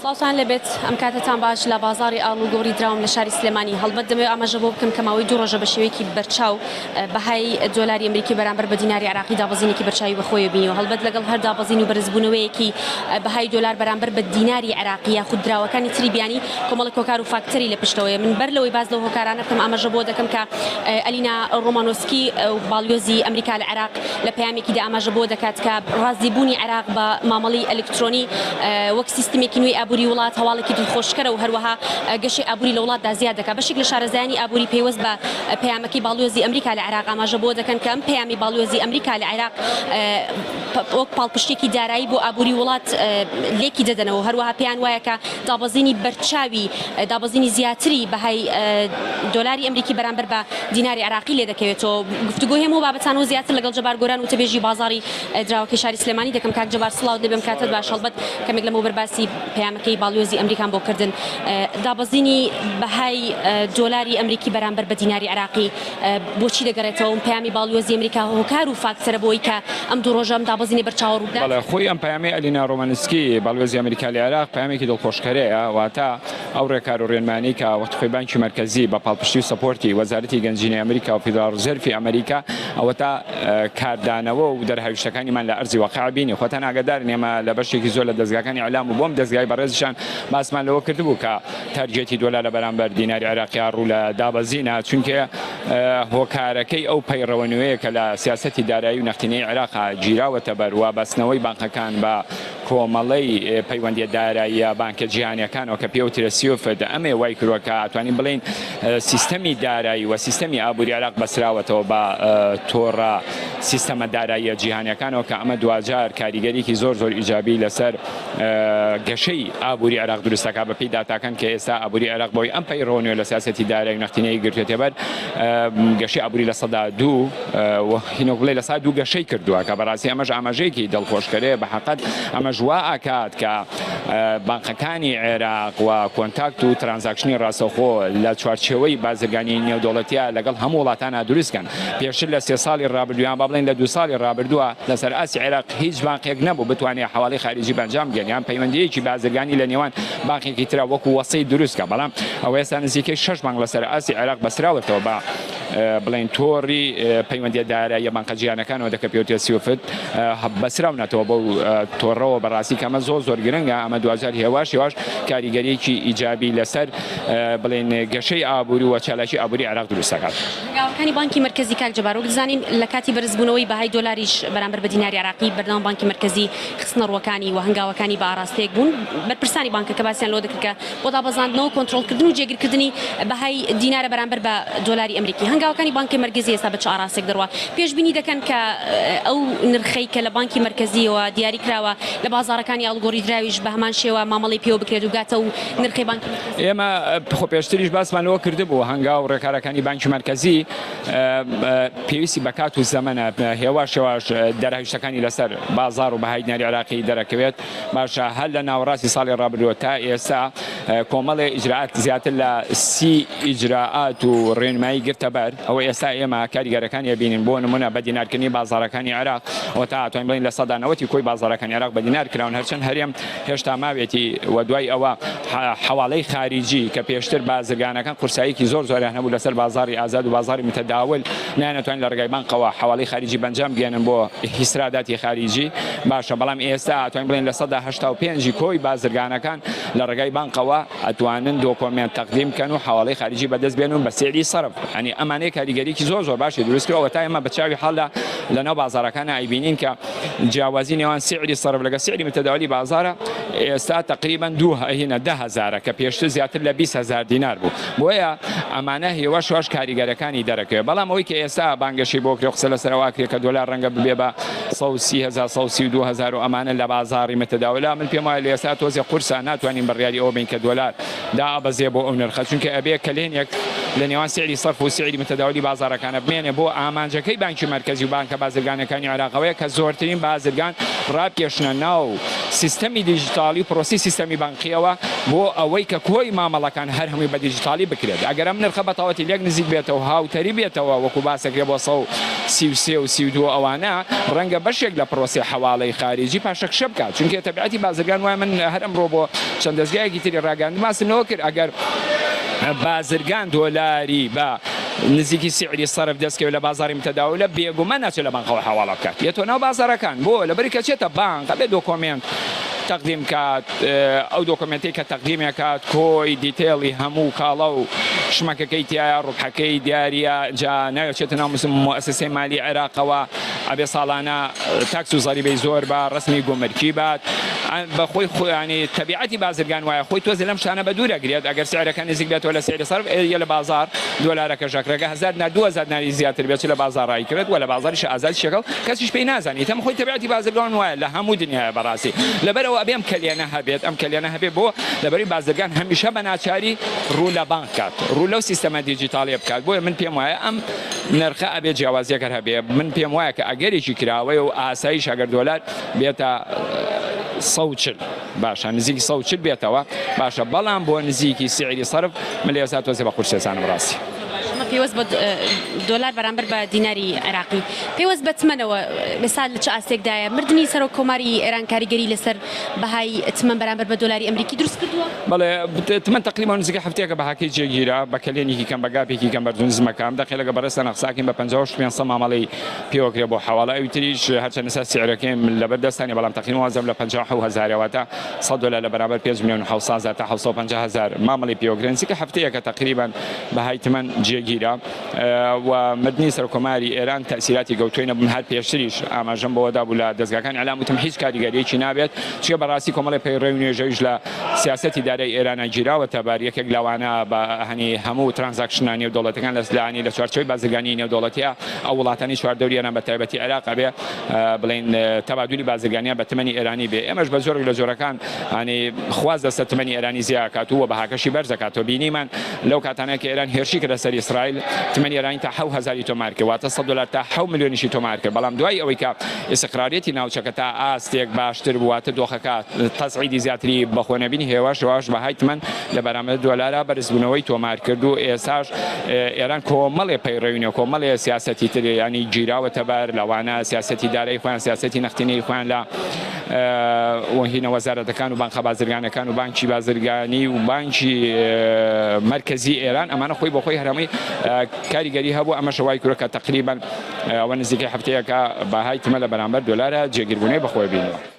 سڵاوتان لێبێت ئەم کاتەتان باش لە بازاڕی ئاڵوگۆڕی دراوم لە شاری سلێمانی هەڵبەت دەمەوێت ئاماژە بۆ بکەم کە ماوەی دوو ڕۆژە بە شێوەیەکی بەرچاو بەهای دۆلاری ئەمریکی بەرامبەر بە دیناری عراقی دابەزینێکی بەرچاوی بەخۆیە بینیوە هەڵبەت لەگەڵ هەر دابەزین و بەرزبوونەوەیەکی بەهای دۆلار بەرامبەر بە دیناری عراقی یاخود دراوەکانی تری بیانی کۆمەڵێک هۆکار و فاکتەری لە پشتەوەیە من بەر لەوەی باس لەو هۆکارانە بکەم ئاماژە بۆ دەکەم کە ئەلینا ڕۆمانۆسکی باڵیۆزی ئەمریکا لە عێراق لە پەیامێکیدا ئاماژە بەوە دەکات کە ڕازیبوونی عێراق بە مامەڵەی ئەلکترۆنی وەک سیستمێکی نوێی ئابووری وڵات هەواڵێکی دڵخۆشکەرە و هەروەها گەشەی ئابووری لە وڵاتدا زیاد دەکات. بەشێک لە شارەزایانی ئابووری پەیوەست بە پەیامەکەی باڵیۆزی ئەمریکا لە عێراق ئاماژە بەوە دەکەن کە ئەم پەیامی باڵیۆزی ئەمریکا لە عێراق وەک پاڵپشتێکی دارایی بۆ ئابووری وڵات لێکی دەدەنەوە و هەروەها پێیان وایە کە دابەزینی بەرچاوی دابەزینی زیاتری بەهای دۆلاری ئەمریکی بەرامبەر بە دیناری عێراقی لێدەکەوێتەوە. گفتوگۆی هەموو بابەتان و زیاتر لەگەڵ جەبار گۆران وتەبێژی بازاڕی دراوەکەی شاری سلێمانی دەکەم. کاک جەبار سڵاوت لێبێم کاتت باش. هەڵبەت کەمێک لەمەوبەر باسی پەیامەکەی باڵیۆزی ئەمریکام بۆ کردن. دابەزینی بەهای دۆلاری ئەمریکی بەرامبەر بە دیناری عێراقی بۆچی دەگەڕێتەوە؟ پەیامی باڵیۆزی ئەمریکا هۆکار و فاکتەرە بۆی کە ئەم دوو ڕۆژە ئەم دابەزینە بەرچاوە ڕووبدات؟ بەڵێ خۆی ئەم پەیامەی ئەلینا ڕۆمانسکی باڵیۆزی ئەمریکا لە عێراق پەیامێکی دڵخۆشکەرەیە، واتە ئەو ڕێکار و ڕێنمایانەی کە وەختی خۆی بانکی مەرکەزی بە پاڵپشتی و support ی وەزارەتی گەنجینەی ئەمریکا و فیدراڵ ڕیزێرفی ئەمریکا ئەوەتا کاردانەوە و دەرهاویشتەکانیمان لە ئەرزی واقع بینی. خۆتان ئاگادارن ئێمە لە بەشێکی زۆر لە دەزگاکانی ئیعلام و بۆم دەزگای بەڕێزیشان باسمان لەوە کردبوو کە target ی دۆلار لە بەرامبەر دیناری عێراقیا ڕوو لە دابەزینە چونکە هۆکارەکەی ئەو پەیڕەوە نوێیە کە لە سیاسەتی دارایی و نەختینەی عێراقا گیراوەتە بەر و بەستنەوەی بانقەکان بە کۆمەڵەی پەیوەندیە داراییە بانکە جیهانیەکانەوە کە پێوترێ سیوفت ئەمەیە وای کردوە کە ئەتوانین بڵێین سیستەمی دارایی و سیستەمی ئابوری عێراق بەسراوەتەوە بە تۆڕە سیستەمە داراییە جیهانیەکانەوە کە ئەمە دواجار کاریگەریکی زۆر زۆر ئیجابی لەسەر گەشەی ئابوری عێراق دروست دەکات بەپێی داتاکان کە ئێستا ئابوری عێراق بەهۆی ئەم پەیڕەوە نوێ لە سیاسەتی دارایی و نەختینەیی گرتوێتە بەر گەشەی ئابوری 2% و هینۆک بڵێ 2% گەشەی کردووە کە بەڕاستی ئەمەش ئاماژەیەکی دڵخۆشکەرەیە بە حەقەت ئەمەش وا ئەکات کە بانقەکانی عێراق و contact و transaction ی ڕاستەوخۆ لە چوارچێوەی بازرگانی نێودەوڵەتیە لەگەڵ هەموو وڵاتانا دروست کەن پێشتر لە سێ ساڵی ڕابردوو یان با بڵێین لە دوو ساڵی ڕابردووە لەسەر ئاستی عێراق هیچ بانقێک نەبوو بتوانێ حەواڵەی خاریجی بە ئەنجام بگەن یان پەیوەندییەکی بازرگانی لە نێوان بانقێکی ترا وەکو وەسیت دروست کە بەڵام ئەوە ئێستا نزیکەی شەش بانق لەسەر ئاستی عێراق بەستراوەتەوە بە بڵێین تۆڕی پەیوەندیە داراییە بانقە جیهانەکانەوە دەکە پێوترێت سویفت بەسراونەتەوە بەو تۆڕەوە بەڕاستی کە ئەمە زۆر زۆر گرنگە ئەمە دواجار هێواش هێواش کاریگەریەکی ئیجابی لەسەر بڵێین گەشەی ئابووری و چالاکی ئابووری عێراق دروست دەکات. هەنگاوەکانی بانکی مەرکەزی کاک جەبار وەک دەزانین لە کاتی بەرزبوونەوەی بەهای دۆلاریش بەرامبەر بە دیناری عێراقی بەردەوام بانکی مەرکەزی خستنەڕووەکانی و هەنگاوەکانی بە ئاراستەیەک بوون بەرپرسانی بانکەکە باسیان لەوە دەکرد کە بۆ دابەزاندنەوە و کۆنترۆڵکردن و جێگیرکردنی بەهای دینارە بەرامبەر بە دۆلاری ئەمریکی. هەنگاوەکانی بانکی مەرکەزی ئێستا بە چ ئاراستەیەک دەڕوا؟ پێشبینی دەکەن کە ئەو نرخەی کە لە بانکی مەرکەزییەوە دیاری کراوە لە بازاڕەکانی ئاڵوگۆڕی دراویش بە هەمان شێوە مامەڵەی پێوە بکرێت و بگاتە ئەو نرخەی بانکی مەرکەزی؟ ئێمە خۆ پێشتریش باسمان لەوە کردبوو هەنگاو و ڕێکارەکانی بانکی مەرکەزی پێویستی بە کات و زەمەنە، هێواش هێواش دەرهاویشتەکانی لەسەر بازاڕ و بەهای دیناری عێراقی دەرەکەوێت. باشە هەر لە ناوەڕاستی ساڵی ڕابردووە تا ئێستا کۆمەڵێ ئیجرائات زیاتر لە 30 ئیجرائات و ڕێنمایی گرتە بەر ئەوە ئێستا ئێمە کاریگەرەکانی ئەبینین بۆ نمونە بە دینارکردنی بازاڕەکانی عێراق ئەوە تا ئەتوانین بڵێین 90% کۆی بازاڕەکانی عێراق بە دینار کراون هەرچەند هەرێم هێشتا ماوێتی و دوای ئەوە حەواڵەی خاریجی کە پێشتر بازرگانەکان قورساییکی زۆر زۆریان هەبوو لەسەر بازاڕی ئازاد و بازاڕی متەداول نەیانەتوانی لە ڕێگای بانقەوە حەواڵەی خاریجی بەنجام بگەیەنن بۆ ئیستراداتی خاریجی باشە بەڵام ئێستا ئەتوانین بڵێین 85% ی کۆی بازرگانەکان لە ڕێگای بانقەوە ئەتوانن document تەقدیم بکەن و حەواڵەی خاریجی بەدەست بێنن بە سعری سەرف یانی ئەمانەیە کاریگەریی زۆر زۆر باشی دروست کردوە تا ئێمە بە چاوی حاڵ لە لەناو بازاڕەکان ئەیبینین کە جیاوازی نێوان سعری سەرف لەگە سعری متداولی بازارە ئێستا تقریبا دوو هینە 10 هەزارە کە پێشتر زیاتر لە 20 هەزار دینار بوو بۆیە ئەمانە هێواش هێواش کاریگەرەکانی دەرەکەوێت بەڵام ئەوەی کە ئێستا بانگەشەی بۆ کرێ و قسە لەسەر ئەوە ئەکرێ کە دۆلار ڕەنگە ببێ بە 130 هەزار 132 هەزار و ئەمانە لە بازاڕی متداولا من پێم وایە لە ئێستا تۆزێ قورسە ناتوانین بڕیاری ئەوە بین کە دۆلار دائەبەزێ بۆ ئەو نرخە چونکە ئەبێ کەلێنێک لە نێوان سعری سەرف و سعری متداولی بازاڕەکانە بمێنێ بۆ ئامانجەکەی بانکی مەرکەزی و بانکە بازرگانەکانی عێراق ئەوەیە کە زۆرترین بازرگان ڕابکێشنە ناو سیستەمی دیجیتاڵی و پرۆسەی سیستەمی بانقیەوە بۆ ئەوەی کە کۆی مامەڵەکان هەر هەمووی بە دیجیتاڵی بکرێت ئەگەر ئەم نرخە بە تەواوەتی لێک نزیک بێتەوە هاوتەریب بێتەوە وەکو باسەکرێ بۆ 133 و 32 ئەوانە ڕەنگە بەشێک لە پرۆسەی حەواڵەی خاریجی پاشەکشە بکات چونکە تەبیعەتی بازرگان وایە من هەر ئەمڕۆ بۆ چەند دەزگایەکی تری ڕاگەیاندن باسم لەوە کرد ئەگەر بازرگان دۆلاری بە نزیکی سعری سەرف دەستکەوێت لە بازاڕی متەداولە بێگومان ناچێت لە بانقەوە حەواڵە بکات یەتۆ ناو بازاڕەکان بۆ لەبەری کە چێتە بانق ئەبێ document تەقدیم کات ئەو document ەی کە تەقدیمێ کات کۆی detail ی هەموو کاڵا و شمەکەکەی تایە ڕوبحەکەی دیاریە جا ناوێ چێتە ناو موسسەی مالی عێراقەوە ئەبێ ساڵانە tax و زەریبەی زۆر بە ڕەسمی گومرکی بات بە خۆی خۆیانی تەبیعەتی بازرگان وایە خۆی تۆزێ لەم شتانە بە دوور ئەگرێت ئەگەر سعرەکە نزیک بێتەوە لە سعری سەرف ئێ لە بازاڕ دۆلارەکەش ئەکرێ گە هەزار دینار 2000 دیناری زیاتر بێت چ لە بازاڕ ئەیکڕێت وە لە بازاڕیش ئازاد شێکەڵ کەسیش پێی نازانێت ئەم خۆی تەبیعەتی بازرگان وایە لە هەموو دنیایە بەڕاستی لەبەرئەوە ئەبێ ئەم کەلێنە هەبێت ئەم کەلێنە هەبێ بۆ لەبەری بازرگان هەمیشە بە ناچاری ڕوو لە بانک کات ڕوو لەو سیستەمە دیجیتاڵیە بکات بۆیە من پێم وایە ئەم نرخە ئەبێ جیاوازیەک هەر هەبێ من پێم وایە کە ئەگەرێکی کراوەیە و ئاساییش ئەگەر دۆلار بێتە 140 باشە نزیکی 140 بێتەوە باشە بەڵام بۆ نزیکی سعری سەرف من لە ئێستا تۆزێ بە قورس ئەزانم ڕاستی. ئەمە پەیوەست بە دۆلار بەرامبەر بە دیناری عێراقی پەیوەست بە تمەنەوە ئێستا لە چ ئاستێکدایە مردنی سەرۆک کۆماری ئێران کاریگەری لەسەر بەهای تمەن بەرامبەر بە دۆلاری ئەمریکی دروست کردووە؟ بەڵێ تمەن تەقریبا نزیکەی هەفتەیەکە بەهاکەی جێگیرە بە کەلێنێکی کەم بە gap ێکی کەم بەرز و نزمەکە ئەم دەقەی لەگە بەڕێزتان قساکەین بە 58 500 مامەڵەی پێوەکرێ بۆ حەواڵە ئەوی تریش هەرچەند ئێستا سعرەکەی لەبەر دەستانە بەڵام تەقریبا وازم لە 57 هەزارە واتە 100 دۆلار لە بەرامبەر 5 میلیۆن و 700 هەزار تا 750 هەزار مامەڵەی پێوەکرێ نزیکە هەفتەیەکە تەقریبا بەهای تمەن جێگیرە و مردنی سەرۆککۆماری ئێران تەئسیراتی گەوتۆی نەبوون هەر پێشتریش ئاماژەم بەوە دابوو لە دەزگاکانی ئیعلام وتم هیچ کاریگەریەکی نابێت چونکە بەڕاستی کۆمەڵی پەیڕەوی و نوێژەویش لە سیاسەتی دارای ئێرانە گیراوەتە بەر یەکێک لەوانە بە هەنی هەموو transaction ە نێودەوڵەتەکان لە لانی لە چوارچێوەی بازرگانی نێودەوڵەتیە ئەو وڵاتانی چواردەوری ئێران بە تایبەتی عێراق ئەبێ بڵێین تەبادولی بازرگانیان بە تمەنی ئێرانی بێ ئێمەش بە زۆرێک لە جۆرەکان هەنی خواست لەسەر تمەنی ئێرانی زیاکات و بەهاکەشی بەرزەکاتەوە بینیمان لەو کاتانە کە ئێران هێرشی کردە سەر ئیسرائیل تمەنی ئێرانی تا حەو هەزاری تۆمار کرد واتە 100 دلار تا حەو ملیۆنیشی تۆمار کرد بەڵام دوای ئەوەی کە ئیسقراریەتی ناوچەکە تا ئاستێک باشتر بوو واتە دۆخەکە تەسعیدی زیاتری بەخۆ نەبینی هێواش هێواش بەهای تمەن لە بەرامبەر دۆلارا بەرزبوونەوەی تۆمار کرد و ئێستاش ئێران کۆمەڵێ پەیڕەوی نوێ کۆمەڵێ سیاسەتی تر ینی گیراوەتە بەر لەوانە سیاسەتی دارایی خۆیان سیاسەتی نەختینەی خۆیان لە وهینە وەزارەتەکان و بانقە بازرگانەکان و بانکی بازرگانی و بانکی مەرکەزی ئێران ئەمانە خۆی بۆ خۆی هەرەمەی کاریگەری هەبوو ئەمەش وای کردووە کە تەقریبەن ئەوە نزیکەی هەفتەیەکە بەهای تمە لە بەرامبەر دۆلارە جێگیربوونەوەی بەخۆی بینیوە.